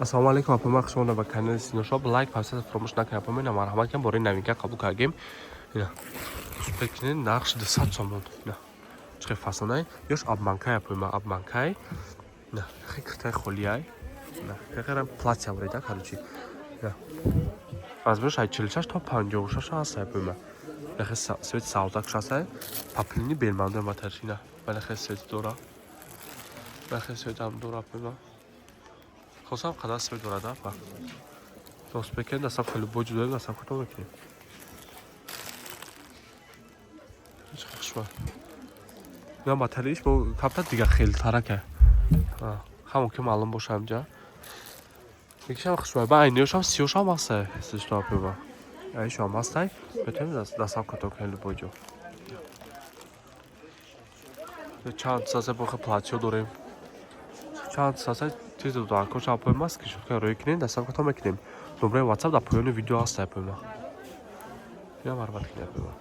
Ассалому алайкум, апома, хуш омадед ба канали Синошоп. Лайк, подписаться фаромӯш накунед, апома. Ина, марҳамат кунед, бораи новинка қабул кардем. Ина, успеть кунед, нархш 200 сомон. Ина, чӣ хел фасонай? Ёш обманкай, апома, обманкай. Ина, хе киртаи холиай. Ина, херам платья бурида, короче. Ина. Размерш ай 46 то 56 ҳаст, апома. Ина, хе цвет савзак шасай. Поплини белмандо матарш ина. Бала хе цвет дора. Бала хе цвет ҳам дора, апома. Хостам қадар цвет дорад, апа. Достбекен дастам хеле боҷу дорем, дастам кутоҳ мекунем. Хушба. На материалиш бо камтар дига хелтарака. Ҳамон ки маълум боша ҳамҷа. Якишам хушба. Ба айниёшам сиёшам ҳастай. Сишто апеба. Айшам ҳастай. Метавонем дастам кутоҳ кунем любой ҷо. Чанд саса бохе платьё дорем. Чанд саса чиз додакош апои ма скриншотка рӯй кунем, дастам кутоҳ мекунем. Номраи WhatsApp дар поёни видео ҳаст, апои ма. Ина, марҳамат кунед, апои ма.